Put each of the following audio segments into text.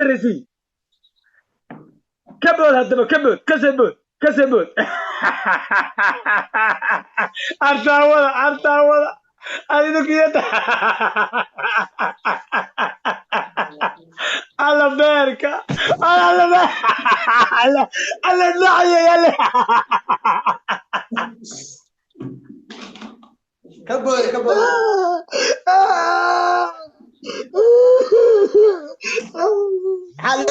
Sarraysiy ka bood haddaba, ka bood, ka soo bood, ka soo bood. Artaawada, artaawada adidukiyada. Alla beerka, alla alla alla nacayay alla. Ka booday, ka booday. Maxaa la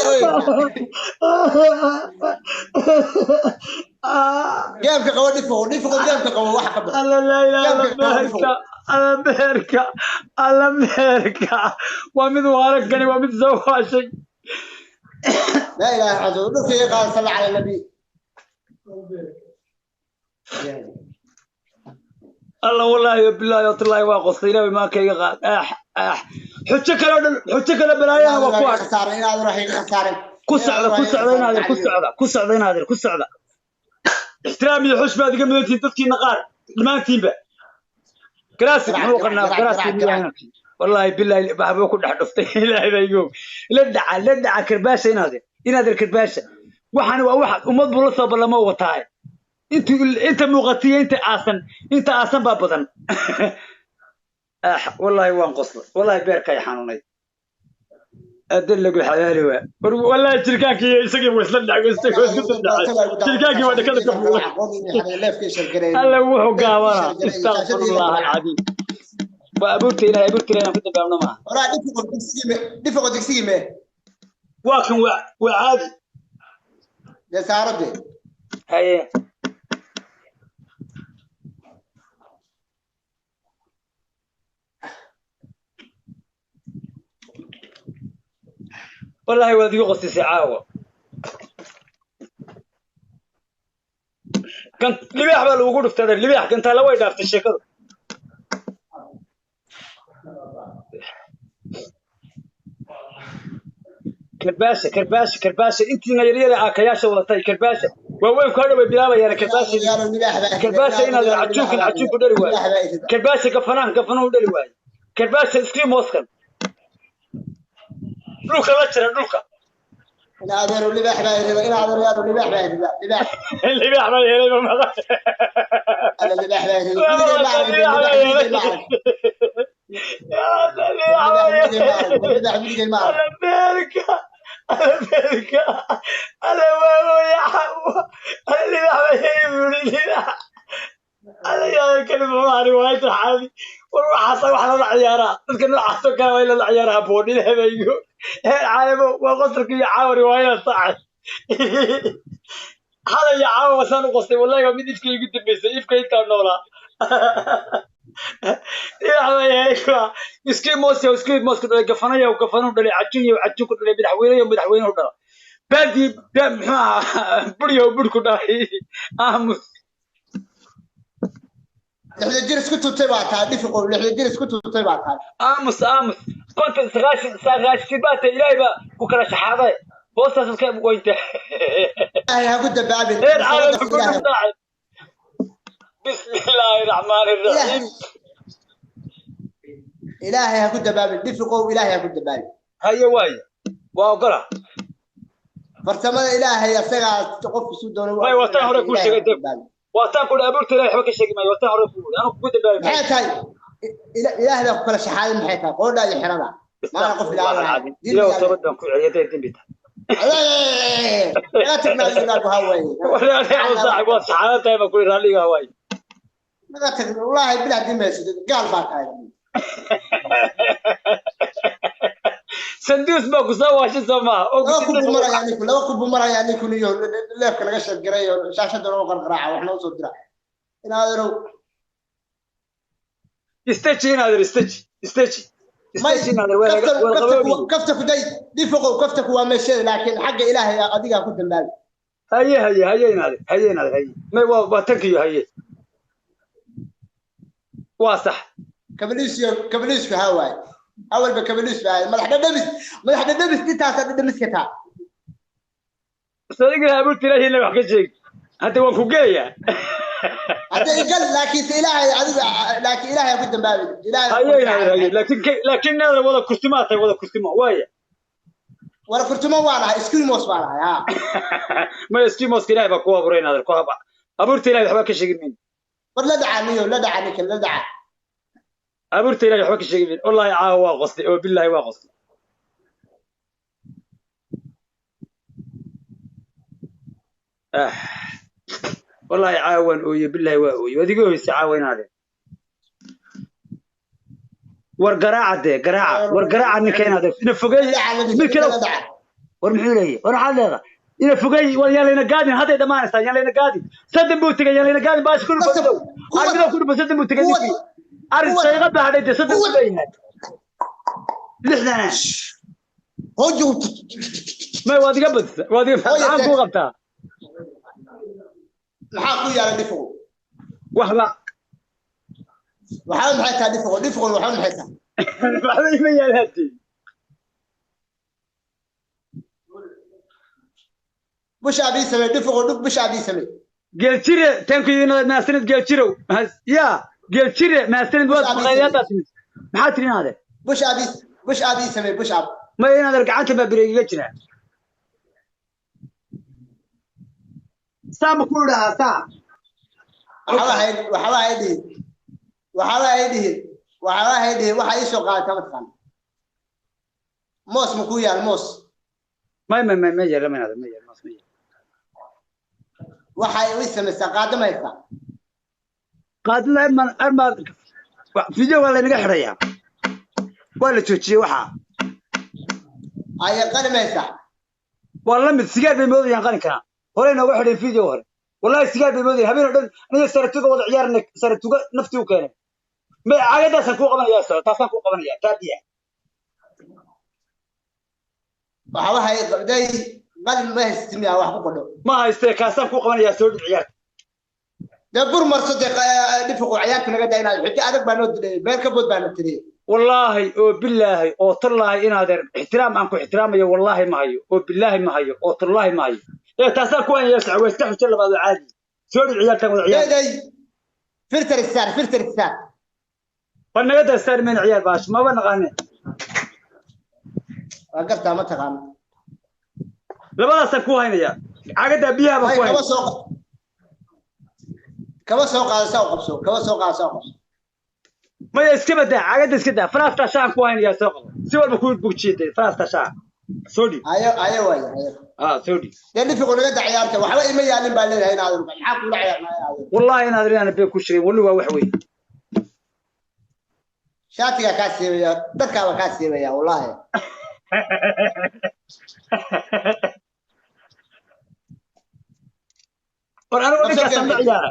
geemka qabo? Dhifoqo, dhifoqo, geemka qabo, wax ka badan. Alla laa ilaaha. Geemka qabo. Beerka, alla beerka, alla beerka, waa mid waaragani, waa mid soo waashay. Laa ilaaha illa allah, dhulka iga qaada. Salla cala nabi. Alla wallaahi bilaahi watallahi waa qostay. Ilaahay maanka iga qaad. Aax aax, xujo kale oo dhan, xujo kale balaayaha waa ku iga khasaaran inaad wax iga khasaaran. Ku socda, ku socda inaadir, ku socda, ku socda inaadir, ku socda. Ixtiraam iyo xush baad iga mudantihiin dadkiina qaar dhammaantiinba. Garaasi muxuu qanaa? Garaasi wallaahi bilaahi waxbuu ku dhex dhuftay. Ilaahay baa igu la dhaca, la dhaca karbaasha inaadir, inaadir karbaasha. Waxaan waa wax ummad buu la soo ballamo wataa. Intu inta muuqatiyo inta aasan, inta aasan baa badan. Ah wallaahi waan qoslay, wallaahi beerkay xanuunay. Adin lagu xalaali waa war wallaahi jirkaankii iyo isagii waa isla dhacay, isagii waa isku dhacay, jirkaankii waa dhakada ka fuulay. Alla wuxuu gaabanaa, astaqfirullah alcadiim. Waa abuurta Ilahay, abuurta Ilahay aan ku dambaabno maaha. Horaa dhifoqo digsigii me, dhifoqo digsigii me. Waa kan, waa caadi. Dee saarade. Haye, wallaahi waad igu qosisay caawa. Kan libaax baa lagugu dhuftay adeer, libaax gantaala way dhaaftay sheekadu. Karbaasha, karbaasha, karbaasha, intiina yaryara aakayaasha wadatay karbaasha. Waaweyn ku hadhow way bilaabayaan karbaasha, karbaasha inaad cajuunkan cajuunku dhali waayo, karbaasha gafanaan gafanuhu dhali waayo, karbaasha iskii dhulka la jira dhulka. Ina adeero libaax baa irida, ina adeero yaalo libaax baa irida, libaax. Libaax baa helay ba mada. Alla libaax baa irida, weligay ma arag, weligay ma arag, libaax weligay ma arag, libaax weligay ma arag. Alla beerka, alla beerka, alla waawoya, alla libaax baa helay buu yidhi libaax. Alla yaa kani muxuu riwaayadda xaali war waxaas wax lala ciyaaraa dadka noocaas oo kale waa in lala ciyaaraa haboon. Ilaahay baa igu heer caalamo waa qosolka iyo caawa riwaayada saacad xalay iyo caawa wasaan u qostay. Wallahi waa mid ifka igu dambeysay ifka intaan noolaa. Iskii moos iskii moos ku dhalay, gafanaya gafanuhu dhalay, cajuun cajuun ku dhalay, madaxweyne madaxweynuhu dhala, baadi muxuu ahaa, buryo bur ku dhalay. Aamus. 60 jir isku tutay baa tahay dhifiqow, 60 jir isku tutay baa tahay. Aamus, aamus. 50 90 90 baa tahay. Ilaahay baa ku kala shaxaaday hoostaas iska weynta. Ilaahay ha ku dambaabin. Heer caalam ku dhacay. Bismi illaahi raxmaani raxiim. Ilaahay ha ku dambaabin dhifiqow, ilaahay ha ku dambaabin. Haye waaye, waa ogola. Farsamada ilaahay asagaa qofku suu doono. Way waa tan hore kuu sheegay dee. Waa tan ku abuurta ilaahay waxba ka sheegi maayo. Waa tan hore kuu anu kugu dambaabi maayo. Maxay tahay ilaahay baa ku kala shaxaaday? Maxay tahay qoodha iyo xerada maana qof ilaahay ilaah toobad baan ku celiyay hadday dembi tahay. Laga tagnaa ilaahu hawaaye. Saaxib waa saxaadan tahay baan ku raalliga hawaaye. Laga tagno wallaahi bilah dimaysid, gaal baa tahay. Sanduus baa ku soo waashay soo maaha? Oo laba kun buu marayaa ninku, laba kun buu marayaa ninkun iyo leefka laga sheergaray oo shaashada loo qarqaraaca wax noo soo dira inaaderow. Istaji inaader, istaji, istaji, istaji inaader, waa qaboobi. Kafta ku day dhifoqow, kafta ku waa meesheeda, laakiin xagga ilaahay adigaa ku dambaabi. Haye haye haye inaader, haye inaader, haye. May waa tankiyo, haye waa sax. Kabaliisyo, kabaliisku haa waaye, awalba kabaliis baa madax dhadhamis, madax dhadhamis intaasaa dhadhamiska taa. Sadiga abuurta ilaahay wax ka sheeg hadda waan ku gelayaa. Hadda igal, laakiinse ilaahay adiga, laakiin ilaahay ku dambaabi, ilaahay. Haye haye haye, laakiin laakiin naader wada kursimaa tahay, wada kursimo waaya. War kurtuma waan ahay, Eskimos baan ahay, haa. Ma Eskimoska Ilaahay baa ku abuuray inaad ku haba. Abuurta Ilaahay waxba ka sheegin min. War la dhaca niyo, la dhaca ninka, la dhaca. Abuurta Ilaahay waxba ka sheegin min. Wallahi caawa waa qoslay, oo billahi waa qoslay. Ah. Wallahi caawa waan ooyey, billahi waa ooyey. Waad iga ooyeysa caawa inaad. War garaaca dee, garaaca. War garaaca ninka inaad. Ina fogeey. Mid kale. War muxuu leeyahay? War maxaad leedahay? Ina fogeey, war yaan layna gaadin, hadday dhammaanaysaa, yaan layna gaadin. Saddex buu tegay, yaan layna gaadin, baash ku dhufo. Arbido ku dhufo, saddex buu tegay ninkii. Arrin sayqad baa hadhay dee, saddex buu leeyahay. Lixdana. Hojo. May waad iga badisa, waad iga maxaan kuu qabtaa? Maxaa ku yaala dhifuqu? Waxba. Waxaa maxay tahay dhifuqu? Dhifuqu waxaa maxay tahay? Waxba ima yaalaatay. Busha abii samee, dhifuqu dhuf busha abii samee. Geeljire, thank you mahadsanid Geeljirow. Ya, Geeljire, mahadsanid waad maqaayadaas timid. Maxaa tiri inaade? Busha abii, busha abii samee, busha ab. Ma inaad gacanta baa bireegiga jira. Saa ma ku dhahaa saa? Waxba hay dhihin. Waxba hay dhihin. Waxba hay dhihin. Waxa ii soo qaadata ma taqaan. Moos ma ku yaal moos? May may may may yaal ma inaad ma yaal moos ma yaal. Waxa ay u samaysaa qaado ma haysaa? Qaadada arma video waa laynaga xidhayaa. Waa la joojiyey waxa. Ay qani ma haysaa? Waa la mid sigaar bay moodayaan qani karaa. Hore inooga xidheen video hore. Wallahi sigaar bay moodayaan habeen oo dhan aniga saratuga wada ciyaarnay, saratuga naftii u keenay. Ma caagadaasaan kuu qabanayaa soo, taasaan kuu qabanayaa, taa biya. Waxa waxay qabday qalin ma haystin yaa wax ku qodho. Ma haystee, kaasaan kuu qabanayaa soo dhig ciyaarta. Dee bur marso dee dhifuqu ciyaarta naga daa inaad xujo adag baa noo dilay, meel ka bood baa na tiriyey. Wallaahi oo billaahi oo tallaahi inaad ixtiraam aan ku ixtiraamayo wallaahi ma hayo, oo billaahi ma hayo, oo tallaahi ma hayo. Ee taasaan ku hayaa sax, waa iska xujo labaad oo caadi. Soo dhig ciyaartan wada ciyaar. Day filter star, filter star. War naga daa star meen ciyaar baash, maba naqaanin. Waa gartaa ma taqaano. Labadaasaan ku haynayaa. Caagadaa biyaha baan ku haynaya. Kaba soo qaado saa u qabso, kaba soo qaado saa u qabso. Maya iska badaa, caagada iska daa, faraasta shaan ku haynayaa soo qabo. Si walba ku bugjiiday, faraasta shaan. Soo dhig. Ayo, ayo waay, ayo. Ah, soo dhig. Dee dhifiqu naga daa ciyaarta, waxba ima yaalin baa leedahay inaad ruba. Maxaa kuula ciyaarnaa inaad? Wallahi inaad inaan been ku sheegin, wali waa wax weyn. Shaatiga kaa siibaya, dharkaaba kaa siibaya, wallahi. War anigu ninkaasaan la ciyaara.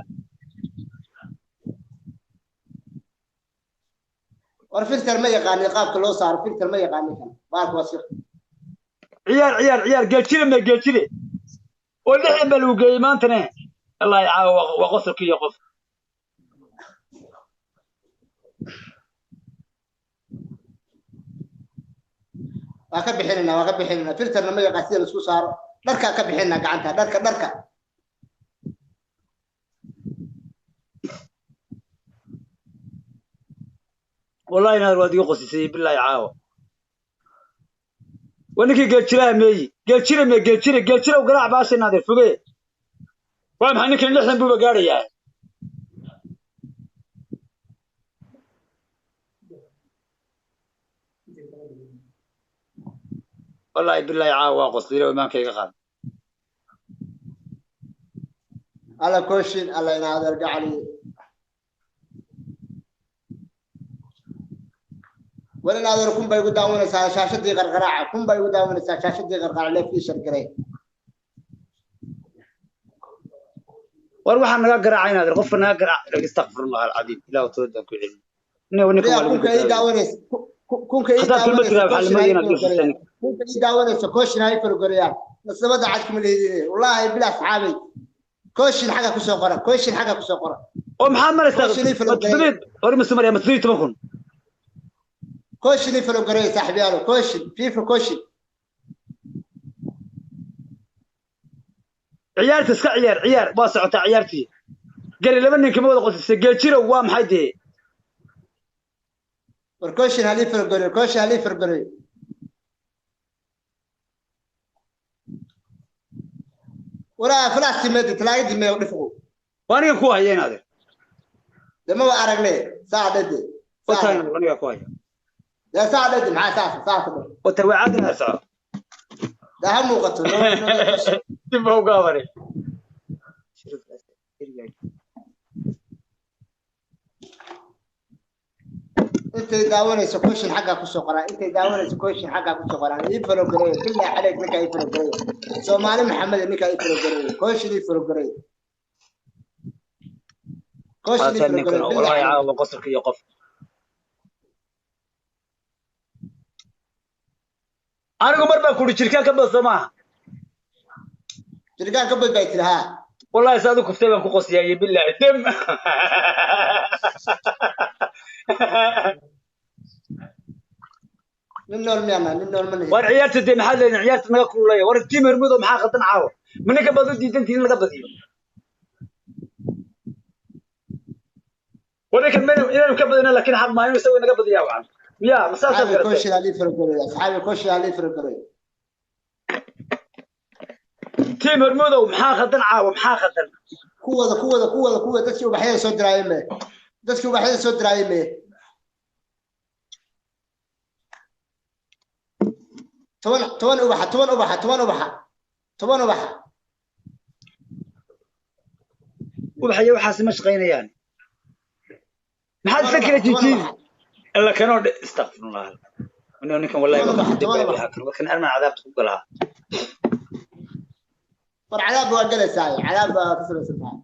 War filter ma yaqaanin qaabka loo saaro, filter ma yaqaanin kan. Baalku waa sir. Ciyaar, ciyaar, ciyaar, Geeljire ma Geeljire. Oo lixdan baa lagu geeyey maantana. Wallahi caawa waa qosolkii iyo qof. Waa ka bixinayna, waa ka bixinayna. Filterna ma yaqaan sida la isku saaro. Dharkaa ka bixinayna gacanta, dharka, dharka. Wallahi inaad waad iga qosisay billahi caawa. Waa ninkii Geeljilaha meeyi. Geeljire mee Geeljire, Geeljire u garaac baasha inaad fogee. Waa maxay ninkan lixdan buuba gaadhayaa? Wallahi billahi caawa waa qoslay, ilaahu iimaanka iga qaad. Alla kooshin, alla inaad argacaliyo. War inaad kun bay ugu daawanaysaa shaashadii qarqaraaca, kun bay ugu daawanaysaa shaashadii qarqaraaca leefkii shargaray. War waxaan naga garaacay inaad qofka naga garaac, astaghfirullah alcadiim, ilaahu toodan ku celin. Ninka waa lagu kunka ii daawanaysa, kunka ii Haddaad kelmad tiraahdo, waxaa la moodaya inaad daawanaysa, kunka ii daawanaysa kooshin hay fargorayaan. Nasabada cad kuma leedin. Wallahi bilaa saxaabay. Kooshin xaga ku soo qora, kooshin xaga ku soo qora. Oo maxaad maraysaa? Hore ma soo maraya, ma 17,000. Kooshin ii fargoray saaxiibayaal, kooshin, FIFA kooshin. Ciyaarta iska ciyaar, ciyaar, waa socotaa ciyaartii. Gari laba nin kama wada qosisay, Geeljirow waa maxay dee? War kooshin halii fargoray, kooshin halii fargoray. Waraa falaasti meedi talaagadi mee dhifqo. Waa aniga ku haya inaadeer. Dee maba aragne saa dhade. Wataa aniga ku haya. Dee saa dhade maxaa saas saas dhade. Wata waa caadi inaad soco. Dee ha muuqato. Dib baa uga abare. Intay daawanayso question xagga ku soo qoraa, intay daawanayso question xagga ku soo qoraa. Ii falo gareeyo bilaa caleyk, ninka ii falo gareeyo. Soomaali Maxamed, ninka ii falo gareeyo, question ii falo gareeyo, question ii Haasan falo ninkan gareeyo bilaa wallahi caleyk. Caawa qosolka iyo qof. Anigu mar baan kuri jirkaan ka bad soo maaha. Jirkaan ka bad bay tiri haa. Wallahi saad u kuftay baan ku qosiyaaye bilaahi dem. Nin nool miyaana nin nool ma nihin. War ciyaarta dee maxaad leedihin, ciyaarta naga kululaya. War tiim Hermudo maxaa khaldan caawa? Ma ninka baad u diidantihin in laga badiyo? War ninkan menu inaanu ka badino, laakiin xaq maaha inuu isagu inaga badiyaa wacan miyaa ma saasaad Asxaabi garatay? Question halii falo gareeyo, asxaabi question halii falo gareeyo. Tiim Hermudow maxaa khaldan caawa, maxaa khaldan? Kuwada kuwada kuwada kuwada dadkii ubaxyada soo diraayay mee, dadkii ubaxyada soo diraayay mee. 10 10 ubaxa, 10 ubaxa, 10 ubaxa, 10 ubaxa. Ubaxaya waxaasi ma shaqaynayaan. Maxaad 10 isla kala ubaxa, 10 jijiidi ubaxa. Alla kanoo istakfirullah. Inuu ninkan wallahi 10 waa ubaxa, kan 10 dib ubaxa. baa kan arman cadaabta ku galaa. War cadaab waa galaysaa, cadaab baa ka samaysan tahay.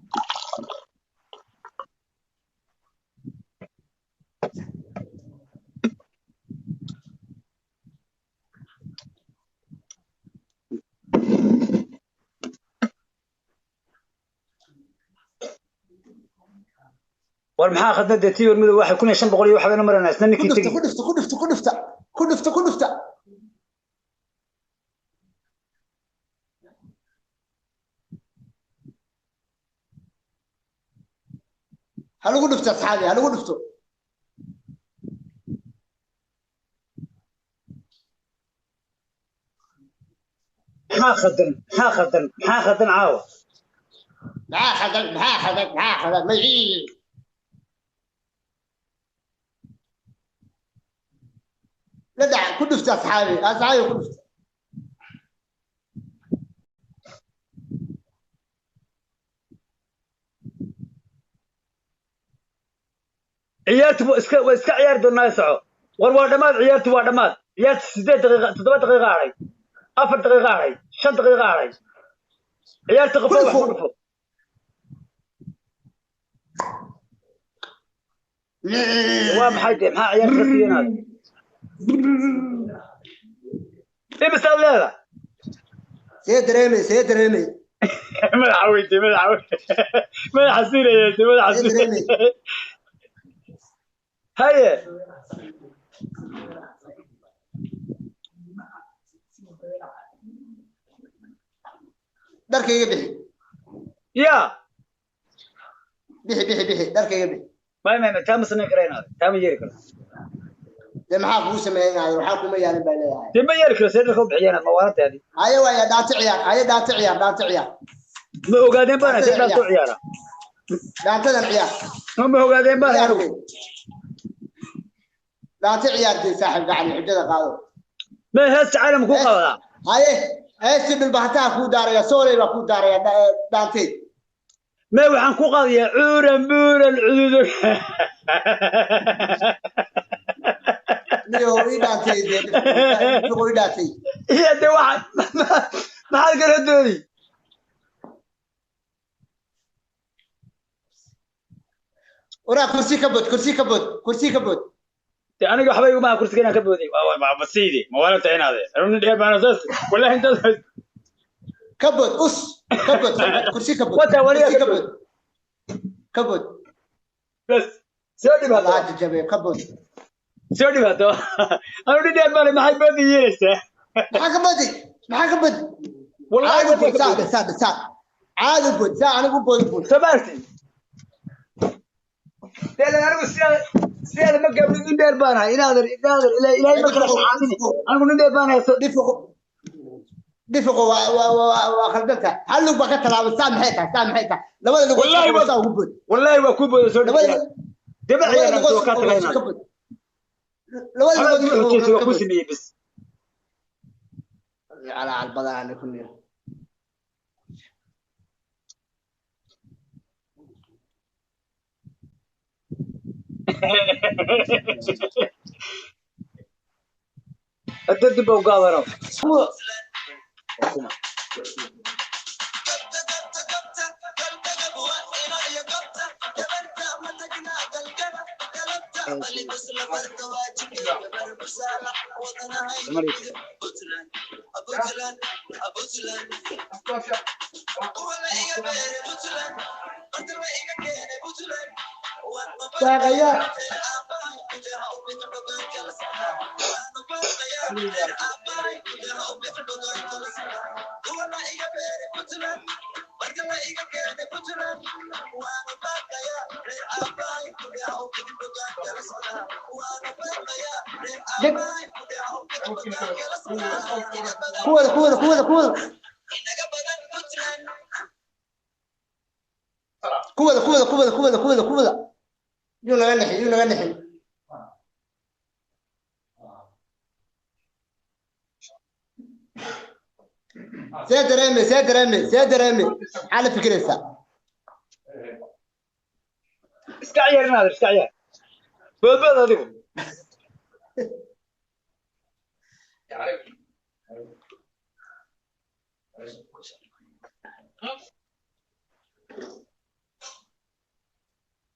War maxaa khaldan dee tiim Hermudow? Waxay 1500 iyo waxbayna maranaa isna Ku ninkii dhufta tegi. Ku dhufta, ku dhufta, ku dhufta, ku dhufta, ku dhufta. Ha lagu dhufto asxaabi, ha lagu dhufto. Maxaa khaldan, maxaa khaldan, maxaa khaldan caawa? Maxaa khaldan, maxaa khaldan, maxaa khaldan magicii la dhaca? Ku dhufta asxaabi, asxaabi ku dhufta. Ciyaartu waa iska ciyaari doonaa, soco. War waa dhammaad ciyaartu, waa dhammaad ciyaartu. 8 daqiiqa, 7 daqiiqa hadhay, 4 daqiiqa hadhay, 5 daqiiqa hadhay ciyaarta. Ku qofo wax dhufo. Ku dhufo. Waa maxay dee, maxaa ciyaarta ka siiyanaada? Imisaad leedahay? See dareemay, see dareemay? Madaxa weydiye, madaxa madaxa siinaya dee madaxa See dareemay? Siinaya haye. Dharka iga bixi. Ya. Bixi, bixi, bixi, dharka iga bixi. May may may, taa ma samayn kara inaad, taa ma yeeli karo. Dee maxaa kugu sameeynaya? Waxaa kuma yaalin baa leeyahay. Dee ma yeeli karo, see dharka u bixiyaan mawaalantaadi. Haye waaya, dhaanto ciyaar, haye dhaanto ciyaar, dhaanto ciyaar. Ma ogaadeen baana see Dhaantadan dhaanto ciyaar. Ciyaara. Dhaantadan ciyaar. Ma ogaadeen baana Ciyaar anigu wey, dhaanto ciyaar dee saaxiib gacan xujada qaado. Ma heesta caalamka ku Hees qabadaa? Haye, heesti dhulbaxataha kuu daaraya, sooley baa kuu daaraya dhaantay. Ma waxaan ku qaadayaa cuuran buuran cududo. Niyo ii dhaantay dee dhifqo, ii dhaantay. Iyo de waxa maxaad kala doodi? Waraa kursi ka bod, kursi ka bod, kursi ka bod. De aniga waxba iguma aha kursiga inaan ka booday. Masiidi ma walanta inaade anu nin dheer baana saas wallahi intaas. Ka bod, us ka bod, ka bod, kursi ka bod. Wata waliga kursi ka ka bood bod, ka bod. Bas soo dhib Allah haddaba. Jajabe ka bod. Soo dhib haddaba, anu nin dheer baana, maxay boodi yeelaysaa? Maxaa ka bodi, maxaa ka bodi? Wallahi caadi waliga bod ka saa booday. Saa saa caadi bod, saa anigu bod bod. Soo ma aragtid dee lan anigu sidaada sidaada ma gaabnin, nin dheer baan ahay inaader, inaader ilaa ilaahay ma kala dhifqo saxaamini. Dhifqo. Anigu nin dheer baan ahay Dhifqo. Dhifiqo waa khaldanta. Hal lug baa ka tallaabay, saa maxay tahay, saa maxay tahay? Labada lugood Wallahi saa ugu bood. Wallahi waa ku booday soo Labada dhigay. Daba labada ciyaarna lugood soo ka tagayna. ka bood. Labada Halaad lugood wuxuu ka waa ku bood. sameeyey bis. Calaa calbadan aan ku niyo. Hadda dib u gaabano. Saaqaya. Deg. Kuwada kuwada kuwada kuwada. Kuwada kuwada kuwada kuwada kuwada kuwada. Yuu naga nixin, yuu naga nixin. See dareeme, see dareeme, see dareeme. Maxaa la fikiraysaa? Iska ciyaar naadir, iska ciyaar. Boodbood adigu.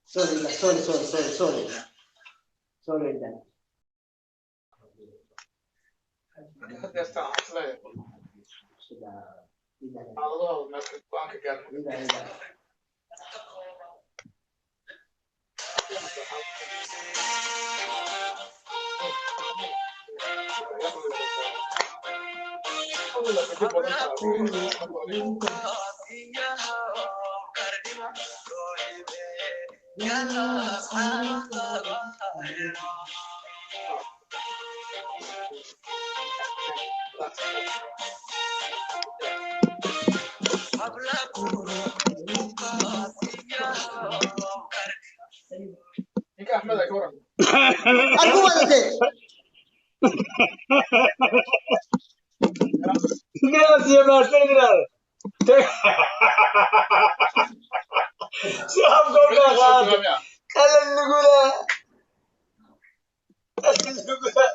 Sorry, sorry, sorry, sorry, sorry. Sorry, Dan. Ar ku wadatee. Gracias, Marcelo. Si habka u kala qaadato. Qalin nugula. Qalin nugula.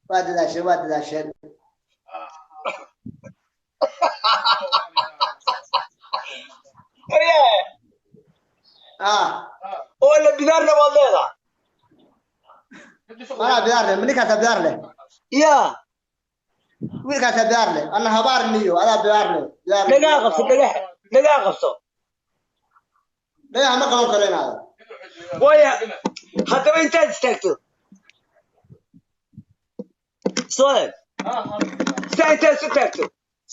Waa dadaasheen, waa dadaasheen. Waryaa, Ah, oo la bidaarna waad leedahay. Manaa bidaar leh, ninkaasaa bidaar leh. Yaa, Wiilkaasaa bidaar leh. Anna habaar niyo, adaa bidaar leh. Bidaar leh. Dhagaa qabso, dhagaha, dhagaa qabso. Dhagaha ma qaban karo inaada. Waaya, haddaba intaad istaagto. Soo eeg. Saa intaad isu taagto.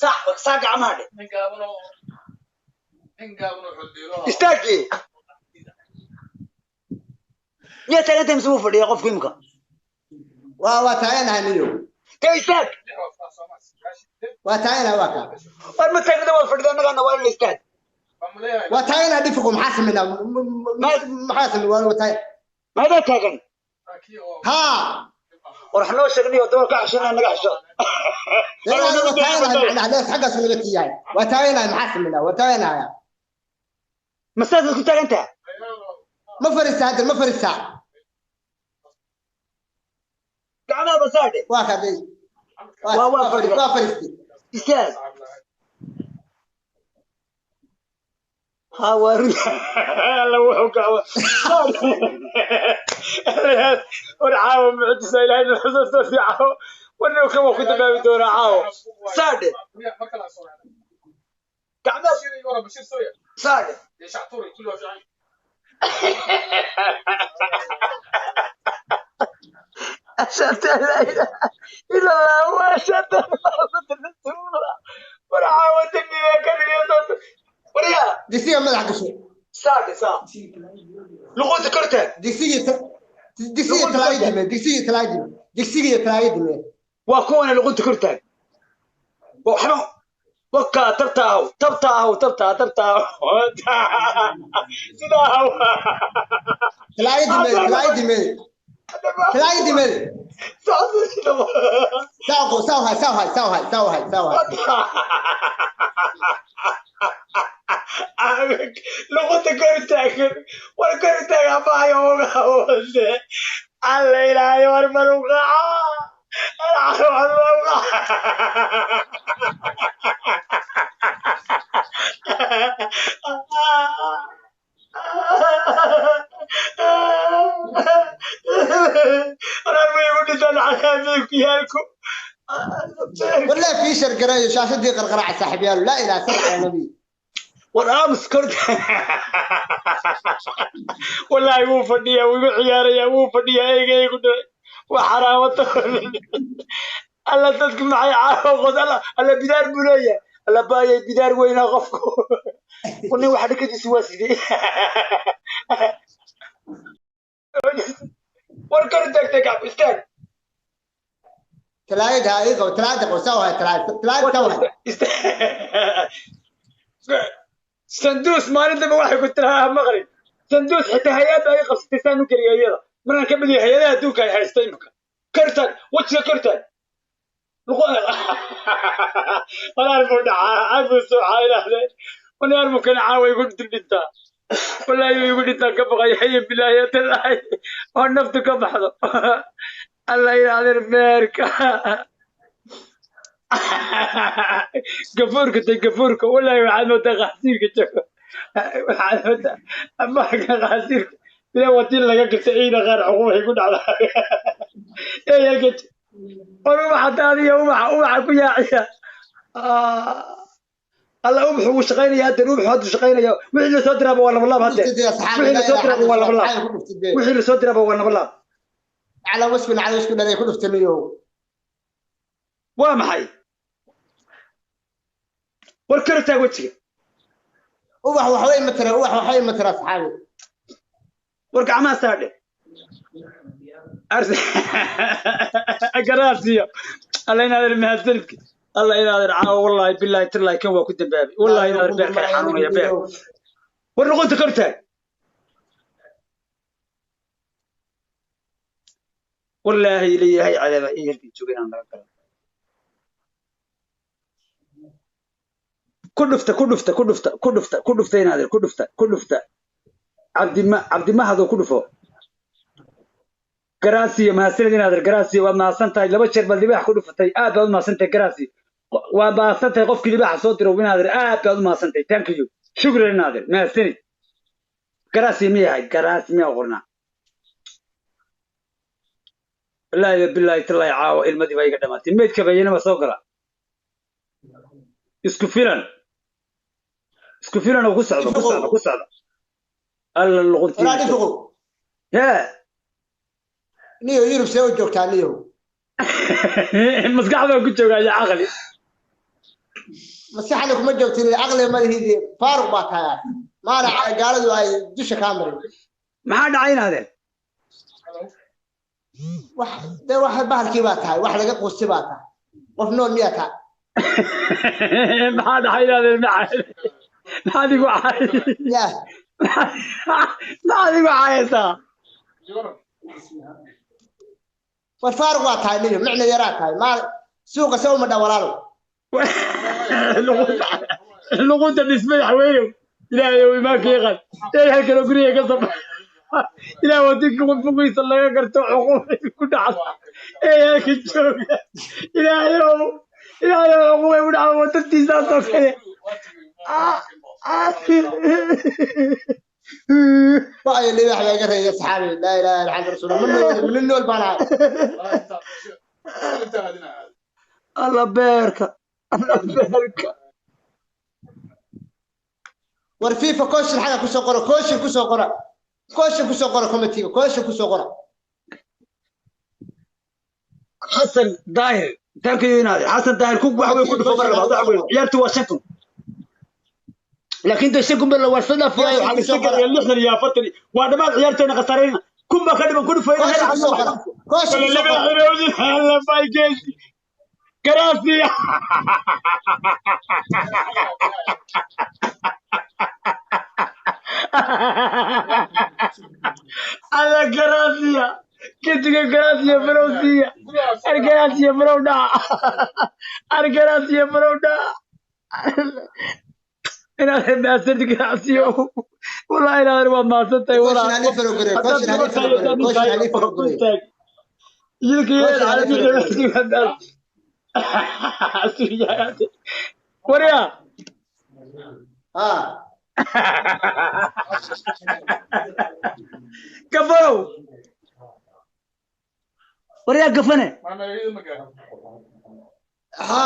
Saa, saa gacmaha dhe. Istaagii. Miyaa taagantahay mise wuu fadhiyaa qofku imika? Waa taaganahay niyo. Tee istaag. Waa taaganahay, waa kaa. War ma taagnida, waad fadhidaa, annagaana waa in la istaag. Waa taaganahay dhifiqo, maxaa sameynaa? Maxaa sameyn? Waa taagan. Maadaa taagan? Haa. War wax noo sheegnayo dabal ka xishoonaya, naga xisho. Waa taaganahay macnaha, lees xaggaas naga tiyahay. Waa taaganahay, maxaa sameynaa? Waa taaganahay. Ma saasaad ku taagan tahay? Ma fariistaa hadda, ma fariistaa. Gacmaha basaadhe. Waa kaa day. Waa fadhidaa. Waa fariistay. Istaag. Ha waa run. Alla wuxuu gacmo. War caawa mucjisa Ilaahay na xusuusto si caawa. War kama ku dambaabi doonaa caawa. Saadhe. Gacmaha saadhe. أشهد أن لا إله إلا الله وأشهد أن محمدا رسول الله. War caawa dembiga ka dhigayo. Waryaa. Digsiga madax gasho. Saadhe saa. Luqunta kor taag. Digsigii Digsiga talaayadime, digsiga talaayadime, digsiga talaayadime. Waa kuwana luqunta kor taag. Waxba wakaa tabta ahaw, tabta ahaw, tabta, tabta ahaw, sidaa ahaw. Talaayadime, talaayadime, talaayadime. Saw saw hay, saw hay, saw hay, saw hay, saw hay. Luqunta kor taagan, war kor taag abaayo uga hoose. Alla ilaahay, war maruqaca. والله في شرقرية شاشة قرقرة صاحب يالو لا إله صل على النبي. War aamus kor. Wallaahi wuu fadhiyaa, wuu igu ciyaarayaa, wuu fadhiyaa, eyga igu dhacay. Waa xaraamata. Alla dadku maxay caawa. Alla, alla bidaar buu leeyahay. Alla baayay, bidaar weynaa qofku. Nin waxa dhakadiisu waa sidee? War kor istaagtay, gacbo istaag. talaayad ha iiqabo, talaayada qabo, saw hay, talaayad, talaayad saw hay. Sanduus maalin dambe waxay ku tirahaa maqlin. Sanduus xitaa hay-ad ay qabsatay saan u geliya iyada markaan ka mid yahay hay-adaha adduunka ay haysta imika. Kortaag wejiga, kortaag. Walaal buu dhacaa, arbuu sooxaa ilaahdeen. Walaal buu kana caawa igu dul dhintaa. Wallaahi igu dhintaa ka baqaya iyo bilaahi talaahi oo naftu ka baxdo. Alla ilaahdeen beerka. Gafuurka tay, gafuurka. Wallaahi waxaad moodaa qaxsiirka joogo. Waxaad moodaa amaanka qaxsiirka. Ilaa watiin laga garta ciida qaar xuquuqay ku dhacdaa. Ee halka war ubaxa daadiya, ubaxa, ubaxa ku yaaciya. Alla ubaxu wuu shaqaynaya haddeer, ubaxu hadduu shaqaynaya. Wixii lasoo diraaba waa laba laab haddeer. Wixii lasoo diraaba waa laba laab. Wixii lasoo diraaba waa laba laab. على وشكن، على وشكن هذا كله فتنيو. Waa maxay? War kor taag wejiga. Ubax waxbay matara, ubax waxbay matara asxaabi. War gacmaha saadhe. Garaasiyo. Alla inaadan mahadsanidki. Alla inaadan caawa. Wallaahi bilaahi tillahi kan waa ku dambaabay. Wallaahi inaadan beerka xanuunaya beer. War luqunta kor taag. Wallaahi leeyahay cadaaba in halkii joogay inaan laga galo. Ku dhufta, ku dhufta, ku dhufta, ku dhufta, ku dhufta inaadan ku dhufta, ku dhufta. Cabdima, Cabdimahadoo ku dhufo. Garaasiyo mahadsanid inaadan. Garaasiyo waad mahadsan tahay. Laba jeer baad libaax ku dhufatay. Aad baad u mahadsan tahay Garaasiyo, waad mahadsan tahay. Qofkii libaaxa soo diro inaadan aad baad u mahadsan tahay. Thank you, shukran inaadan, mahadsanid. Garaasiyo miyahay? Garaasi miyaa qornaa? Wallaahi bilaahi tallaahi caawa ilmadii baa iga dhamaatay. Meydka bayanama soo gala. Isku filan, isku filan oo ku socdo, ku socdo, ku socdo. Alla luquntii. Walaa dhifiqo. Hee. Niyo Yurub see u joogtaa niyo? Maskaxda ku joogaa iyo caqli. Maskaxda kuma joogtin, caqli ma lihidi, faaruq baa tahay, maana gaaladu ay dusha kaa marin. Maxaa dhacay inaadeen? Wax dee wax bahalkii baa tahay, wax laga quusti baa tahay. Qof nool miyaa tahay? Maxaa dhacay inaadeen? Maxaad igu caay? Ya. Maxaad igu caayaysaa? War faaruq baa tahay niyo, micna yaraa tahay, maa suuqa se uma dha walaalo. Luqunta dhis madaxweynew. Ilaahay ow imaanka yaqaan ee halkan oo guriga ka soo ilaah wadinka fuqiisa laga garto xuquuqay ku dhacda ee halka jooga. Ilaahay ow, ilaahay ow, xuquuqay ku dhacda wadantiisaas oo kale. Ba'yo libaax baa iga reeyay asxaabi. Laa ilaaha illa anta rasuul min nool, min nool baan ahay. Alla beerka, alla beerka. War FIFA question xaga kusoo qora, question kusoo qora, question kusoo qora committee, question kusoo qora. Xasan Daahir, thank you inaadir. Xasan Daahir ku wax weyn ku dhufo mar labaad. Wax weyn. Ciyaartu waa 5,000, laakiin de 5,000 baa la warsada furayo. Waxaa la iska gelaya 60 iyo 40. Waa dhammaad ciyaarteena khasaarayna. Kun baa ka dhiman, ku dhufay. Question kusoo qora, question kusoo qora. Gracias. Alla gracias. Kitiga gracias farowsiya. Ar gracias farowdha. Ar gracias farowdha. Inaad maasad gracias. Wallahi inaad waa maasantay Question hal ii follow gareeyo, question hal ii follow gareeyo, question hal ii follow gareeyo. Question hal ii follow gareeyo. Waryaa. Ha. Gafanow. Waryaa gafane. Ha.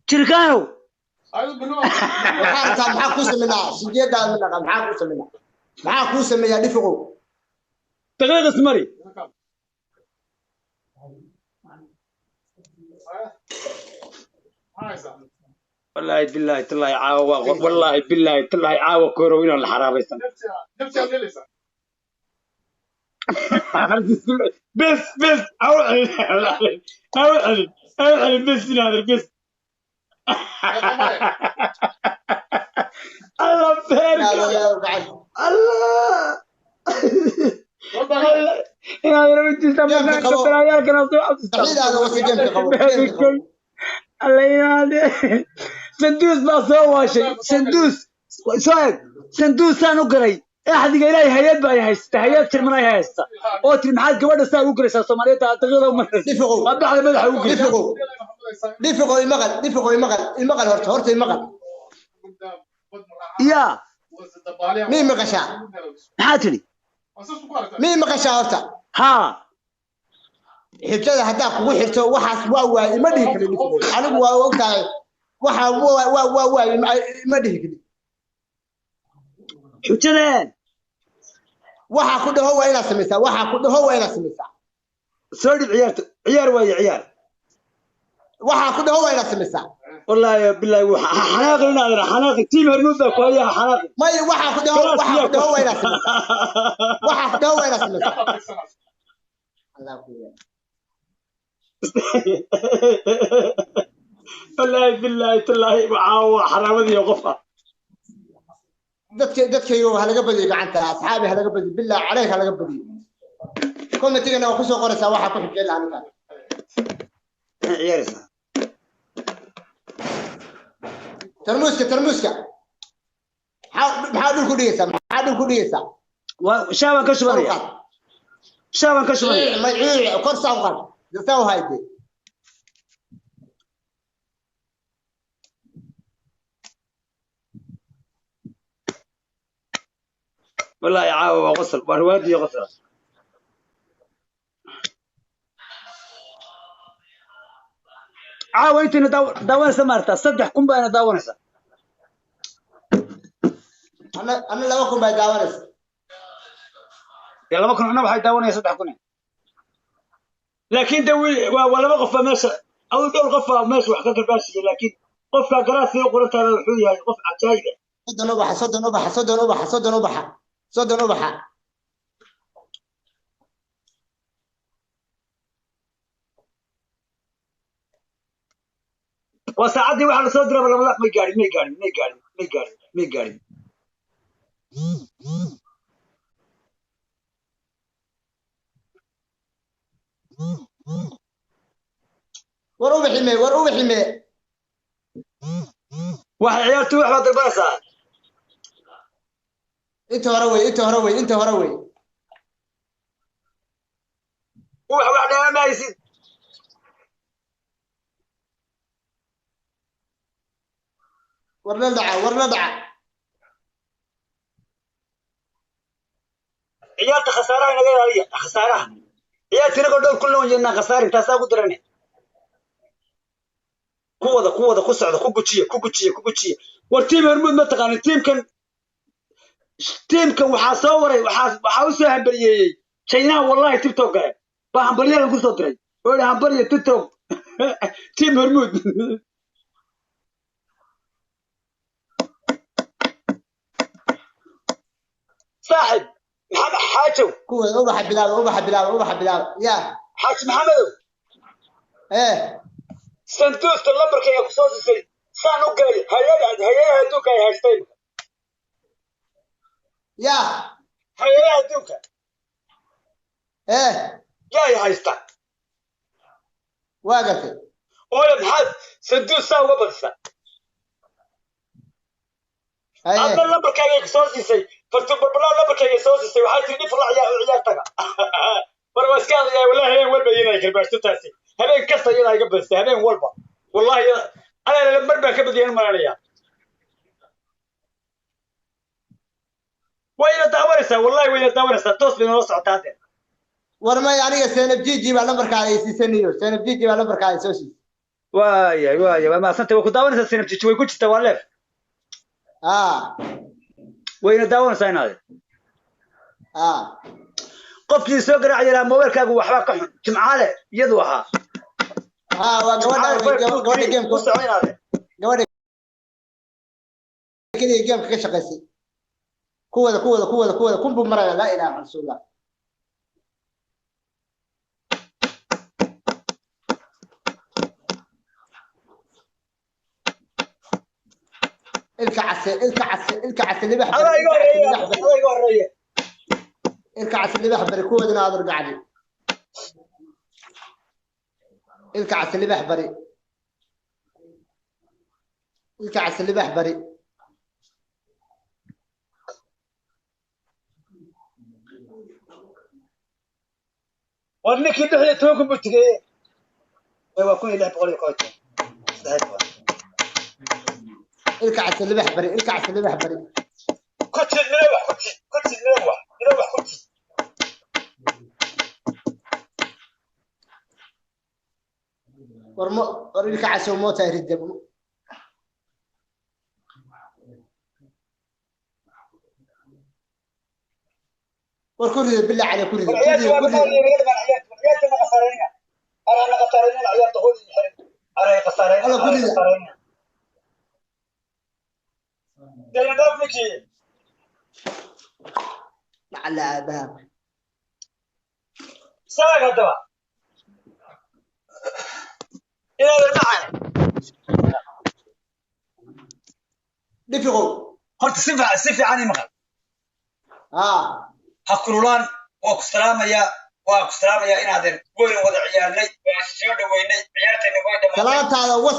Jirkaanow. Waxaa rabtaa maxaa kuu sameynaa? Sijeedaada ma dhaqa, maxaa kuu sameynaa? Maxaa kuu sameeyaa dhifiqow? Daqiiq ismari. Wallaahi billaahi tallaahi caawa waa wallaahi billaahi tallaahi caawa koorow inaan la xaraabaysan. Bes bes aw celin aw celin aw celin bes inaadir bes. Allah beerka. Allah. Inaadir wajista Jeemka qabo. balaayaalkana soo xasuusta. Saxiidaada wasi jeemka qabo, jeemka qabo. Alla inaade sanduus baa soo waashay, sanduus soo eg, sanduusaan u galay axdiga ilaahay. Hay-ad baa ay haysta, hay-ad tirman ay haysta oo tiri maxaad gabadha saa ugu galaysaa Soomaaliyeed daqiiqada u maraysa Dhifiqow. waa baxda madaxa ugu galaysa. Dhifiqow, dhifiqow, imaqal dhifiqow, imaqal, imaqal, horta horta imaqal. Yaa. Mii maqashaa? Maxaa tidhi? Mii maqashaa horta? Haa. Xijada haddaa kugu xirto waxaas waa waay ima dhihi karin dhifiqow. Anigu waa ogtahay waxa waa waay ima dhihi karin. Xujadeen. Waxaa ku dhaho waa inaad samaysaa, waxaa ku dhaho waa inaad samaysaa. Soo dhib ciyaarta, ciyaar waaye ciyaar. Waxaa ku dhaho waa inaad samaysaa. Wallaahi bilaahi waxa xanaaqi inaadir xanaaqi tiim Hormuud baa ku haya xanaaqi. May, waxaa ku dhaho, waxaa ku dhaho waa inaad samaysaa, waxaa ku dhaho waa inaad samaysaa. Allah ku yeelo. Wallaahi billaahi tallaahi waxaa waa xaraamadii qof ah. Dadka dadkayga ha laga badiyo gacanta, asxaabi ha laga badiyo, billah caleyk ha laga badiyo. Commentigana waa kusoo qoraysaa waxaa ku xijeen lahaa ninkaan. Maxay ciyaaraysaa? Tarmuuska, tarmuuska maxaa maxaa dhul ku dhigaysaa? Maxaa dhul ku dhigaysaa? Waa shaabaan ka Kor u shubanaya. qaad. Shaabaan ka shubanaya. May ciic, kor saa u qaad, saa u hayde. Wallaahi caawa waa qosol, waa riwaayadii qosol. Caawa intayna daawanaysa maartaa 3000 baana daawanaysa. Ana 2000 bay daawanaysa. Dee 2000 ana waxay daawanaya 3000, laakiin de waa laba qof baa meesha adu dhowr qof baa meesha wax ka garbaashiya, laakiin qofka garaasiga qorantaada wuxuu yahay qof cajaayib ah. 30 ubaxa, 30 ubaxa, 30 ubaxa, 30 ubaxa, 30 ubaxa. Waa saacaddii waxaa lasoo diraba labada may gaadhin, may gaadhin, may gaadhin, may gaadhin, may gaadhin. War ubaxi mee, war ubaxi mee. Waxay ciyaartu wax baad dalbanaysaa. Inta hore wey, inta hore wey, inta hore wey. Wax wax dheemaysid. War la dhaca, war la dhaca. Ciyaarta khasaaraha inaga ilaaliya, khasaaraha ciyaarta inagoo dhowr kun loo jeednaa khasaarin taasaa ku darane. Ku wada, ku wada, ku socda, ku gujiya, ku gujiya, ku gujiya. War tiim Hormuud ma taqaanin? Tiimkan, tiimkan waxaa soo waray, waxaa u soo hambaliyeeyey Chinaha. Wallahi TikTok gale baa hambalyadan kusoo diray oo yidhi hambalya TikTok tiim Hormuud. Saaxib Maxamed Xaajow. Kuwa ubaxa bilaaba, ubaxa bilaaba, ubaxa bilaaba yaa. Xaaji Maxamedow. Ee Sanduusta lambarkayga ku soo siisay saan u galay hay-adaha adduunka ay haysteen. Yaa. Hay-adaha adduunka. Ee yaay haysta. Waa gartay. Oole maxaad sanduus saa uga badisa? Adna lambarkayga ku soo siisay fartuun barbalaa lambarkayga soo siisay, waxaa tiri dhif la ciyaar ciyaar taga. Mar waa iska hadlayaa wallahi, habeen walba iyadaa karbaashtotaasi, habeen kasta iyadaa iga badisay, habeen walba wallahi anaa mar baan ka badiyaan malanaya. Wayna daawanaysaa wallahi, wayna daawanaysaa, toos bay noola socotaa haddeer. War may, aniga Seenab Jiji baa lambarkaada ay siisanayo, Seenab Jiji baa lambarkaada soo siisay. Waaya waaya, waa mahadsantay, way ku daawanaysaa Seenab Jiji, way ku jirtaa, waa leef. Wayna daawanaysaa inaade. Qofkii soo garaac yaraa mobilkaagu waxbaa ka xun, Jimcaale iyadu ahaa. Waa gabadha, gabadha gameka ku soco inaade. Gabadha keliya gameka ka shaqaysay. Kuwada kuwada kuwada kuwada kunbuu maraya, laa ilaha rasuulillah. Ilka case, ilka case, ilka case libax. Adaa iga horeeye, adaa iga horeeye. Ilka case libax bari, kuwadina aad gacdi. Ilka case libax bari, ilka case libax bari. War ninkii 16,000 buu tegey, waa 1610, 13. Ilka case libax bari, ilka case libax bari. Ku jid mila wax ku jid, ku jid mila wax, mila wax ku jid. War mo, war ilka case moota ridda. War ku rida, billah calay ku rida, ku rida, ku rida. Ciyaarta ma khasaaraynina, anaa na khasaaraynina, ciyaarta hool iyo xirin anay khasaaraynina. Alla ku rida. Dayna dhaaf ninkii. Lacala aabaha. Saag haddaba inaadan macana. Dhifiqow. Horta si fiican, si fiican ii maqal. Ha kululaan, waa ku salaamaya, waa ku salaamaya inaadan, waynu wada ciyaarnay, waa soo dhaweynay, ciyaartayna way dhamaatay. Salaantaada was,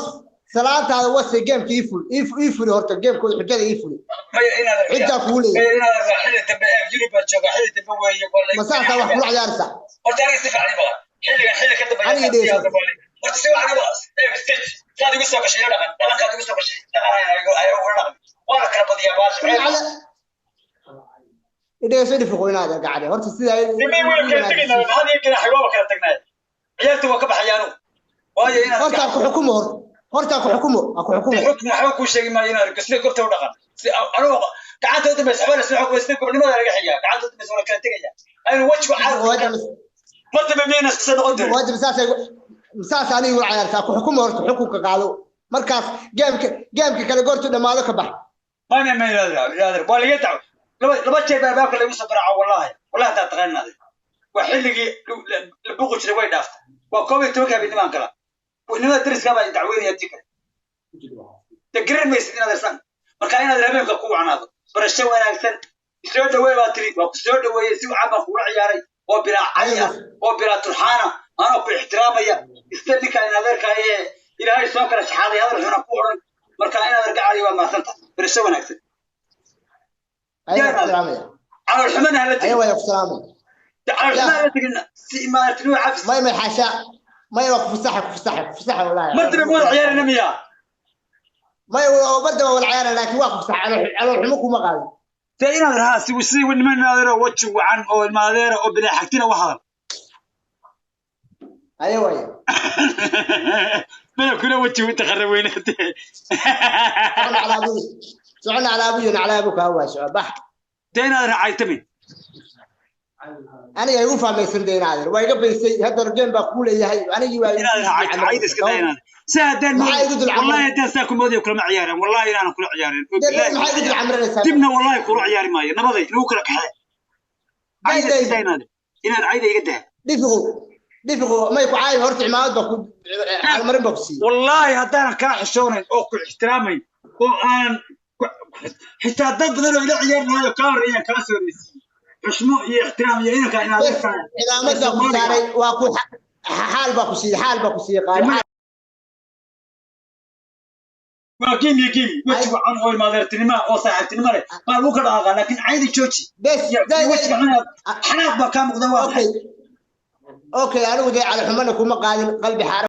salaantaada wase, gameka ii ful, ii fuli horta gamekooda, xujada ii fuli. Maya inaadan. Ciddaa kugu leeyahay. Maya inaadan, waa xilli dambe ee Yurub baa jooga, xilli dambe weeye, waa la Ma saasaa wax kula ciyaaraysaa? Horta aniga si fiican ii maqal, xilligan xilli ka dambeeya. Aniga dhegeyso. Horta si wacan igu stage saad igu soo gashay, dhaqan dhaqankaad igu soo gashay, dhaqan ayaa uga dhaqan, waa la kala badiyaa baasha. Idhegeyso dhifiqo inaad gacde horta sidaa. Nimay waynu kala tegaynaa, maxaad ii ganaxay? Waaba kala tagnay, ciyaarta waa ka baxaya anugu, waayo inaad Horta ku xukumo, horta horta ku xukumo, ha ku xukumo. Xukm waxba kuu sheegi maayo inaad sida goobta u dhaqan, si anugu gacanta u dambaysa waxba lasma xukmay, sida gobnimada laga xigaa gacanta u dambaysa, waa la kala tegaya, aynu wejigu caadi mar dambe miyayna isku noqon doonin. Waajib saasay, saas aniga ula ciyaartaa, ku xukumo horta, xukunka qaado, markaas gameka, gameka kale goortu dhammaado ka bax. Ma ma inaad waa laga daco, laba jeer baa albaabka lagu soo garaaco, wallahi wallahi haddaad taqaanin adig, waa xilligii la buuqi jiray way dhaaftay, waa 11-ka habeennimaan gala, nimada dariska baa dacweynaya hadii kale de garan maysid inaad irsaan. Marka inaad habeenka ku wacnaado, barasho wanaagsan, soo dhaweey baa tiri, waa ku soo dhaweeyey, si wacan baan kugula ciyaaray oo bilaa cay ah oo bilaa turxaana, anoo ku ixtiraamaya isla ninka in adeerka ee Ilaahay soo kala shaxaaday, hadal xuna ku odhan. Marka inaad argacali waa mahadsanta, barasho wanaagsan. Ayaa ku salaamaya. Calool xumana hala Ayaa tegin. waa ku salaamaya. Calool xumana hala tegin, si maaragtay cafis. May may, xaasha, may, waa ku fasaxa, ku fasaxa, ku fasaxa wallahi. Mar dambe ma wada ciyaarina miyaa? May, mar dambe wada ciyaarana, laakiin waa ku fasaxa, calool xumo kuma qaadin. Dee inaad rahaa si si niman adeero weji wacan oo ilma adeera oo bilaa xagtina u hadal. Ayaa waaya. Mana kuna weji inta qarra weynaatee. Socon calaa abuyi, socon calaa abuyi, calaa abuka waa soco bax. Dee inaad raacaytamin. Aniga igu fahmaysan dee inaadeer waa iga baysay, haddana game baa kuu leeyahay anigii waa. Inaad raacayto cayda iska daa inaad si haddaan Maxaa igu dul wallahi haddaan saa ku moodaya kulama ciyaareen, wallahi inaanan kula ciyaarin oo Dee bilaahi maxaa igu dul camrinaysaa? Dibna wallahi kula ciyaari maayo, nabaday nagu kala kaxee. Cayda Day, iska daa inaad, inaad cayda iga daa. Dhifiqu, dhifiqu may ku caayin. Horta cimaamad baa ku xalmarin baa ku siiyey. Wallaahi haddaanan kaa xishoonayn oo ku ixtiraamayn oo aanan xitaa dad badan oo ila ciyaari lahayo kaa horreeyaan kaa soo horreysiiyey, xushmo iyo ixtiraam iyo inanka inaad Bes, cimaamad baa ku saaray, waa ku xaal baa ku siiyey, xaal baa ku siiyey, qaali xaal. Waa game iyo game, weji wacan oo ilmaadeertinima oo saaxiibtinimo leh baa lagu kala dhaqaaqaa, laakiin cayda jooji. Bes. Iyo Day, wejiga day. Xanaaq, xanaaq baa kaa muuqda, waa maxay? Okay, anigu dee cali xumana kuma qaadin, qalbi xaara.